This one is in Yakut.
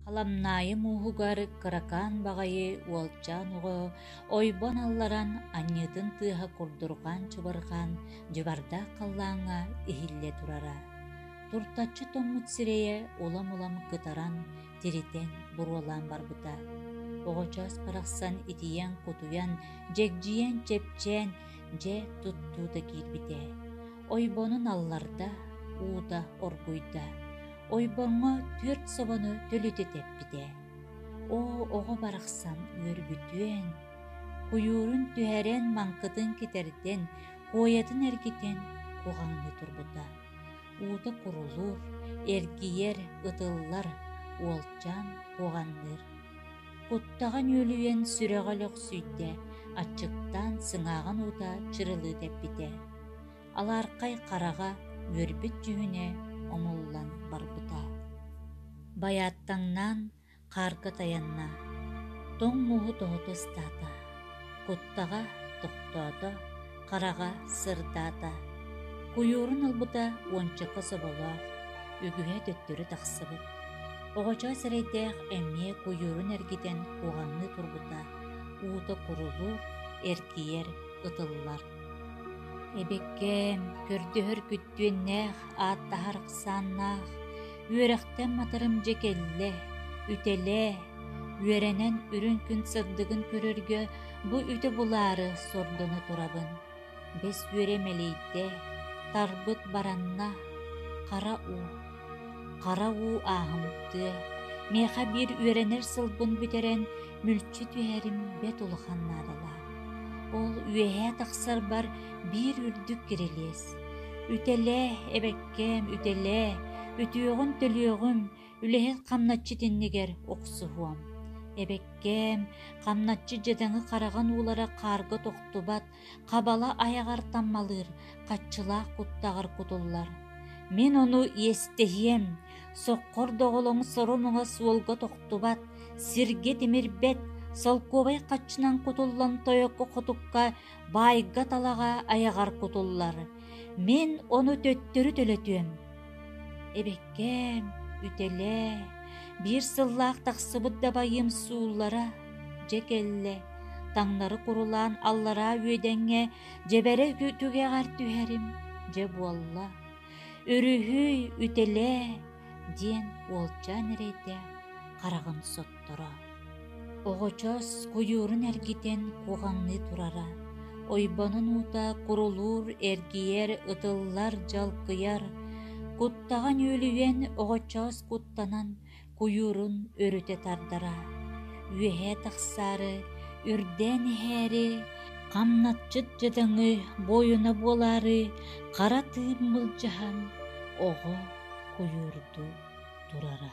Халамнаайы мууһугар кыракаан баҕайы уолчаан оҕо ойбон алларан анньыытын тыаһа курдурҕаан-чубарҕаан дьыбардаах халлааҥҥа иһиллэ турара. Туртаччы тоҥмут сирэйэ улам-улам кытаран, тиритэн, буруолаан барбыта. Оҕочоос барахсан итийэн-кутуйан, дьэгдьийэн, чэпчээн, дьэ туттуута киирбитэ. Ойбонун алларда, уута оргуйда. Ойбоҥҥо түөрт собону төлүтэ тэппитэ. Оо, оҕо барахсан үөрбүтүөн, куйуурун түһэрэн, маҥкытын кэтэрдэн, куойатын эргитэн куҕаҥныы турбута. Уута курулуур, эргийэр, ытыллар, уолчаан куҕанныыр. Куттаҕа нүөлүйэн сүрэҕэ өлөхсүйдэ, аччыктаан сыҥааҕын уута чырылыы тэппитэ. Алаархай хараҕа үөрбүт дьүһүнэ омуллан барбыта. Байааттаҥнаан хаарга тайанна, тоҥ мууһу тоһута ыстаата, куттаҕа тохтоото, хараҕа сырдаата. Куйуурун ылбыта уончака соболоох, үгүһэ төттөрү тахсыбыт. Оҕочоос эрэйдээх эмиэ куйуурун эргитэн куоҕаҥныы турбута, уута курулуур, эргийэр, ытыллар. Эбэккээм, көрдөһөр күттүөннээх, ааттаһар ахсааннаах, үөрэхтэн матарым дьэ кэллэ, үтэлээ, үөрэнэн үрүҥ күн сырдыгын көрөргө бу үтэ булаары сордоно турабын. Бэс үөрэ мэлийдэ, тарбыт баранна, хара уу. Хара уу ааһымтыа, миэхэ биир үөрэнэр сылбын бүтэрэн мүлчү түһэрим бэт улахан наадалаах. Ол үөһээ тахсарбар биир үрдүк кирилиэс. Үтэлээ, эбэккээм, үтэлээ, үтүөҕүн төлүөҕүм, үлэһит хамначчыт иннигэр охсуһуом. Эбэккээм, хамначчы дьадаҥы хараҕын уулара хаарга тохтубат, хабала айаҕар таммалыыр, хаччылаах куттаҕар кутуллар. Мин ону иэстэһиэм, соххор доҕолоҥ сору-муҥа суолга тохтубат, сиргэ тимирбэт, солкуобай хаччынан кутуллан тойокко-хотукка, баайга-талаҕа айаҕар кутуллар. Мин ону төттөрү төлөтүөм. Эбэккээм, үтэлээ, биир сыллаах тахсыбыт дабайыым сууллара дьэ кэллэ, таҥнары курулаан аллараа үөдэҥҥэ дьэбэрэ түгэҕэр түһэрим дьэ буолла. Өрүһүй, үтэлээ, диэн уолчаан эрэйдээх хараҕын сотторо. Оҕочоос куйуурун эргитэн куҕаҥныы турара, ойбонун уута курулуур, эргийэр, ытыллар, дьалкыйар, куттаҕа нүөлүйэн оҕочоос куттанан куйуурун өрүтэ тардара. Үөһээ тахсаары, үрдээн иһээри, хамначчыт дьадаҥы буойуна буолаары хара тыын былдьаһан оҕо куйуурдуу турара.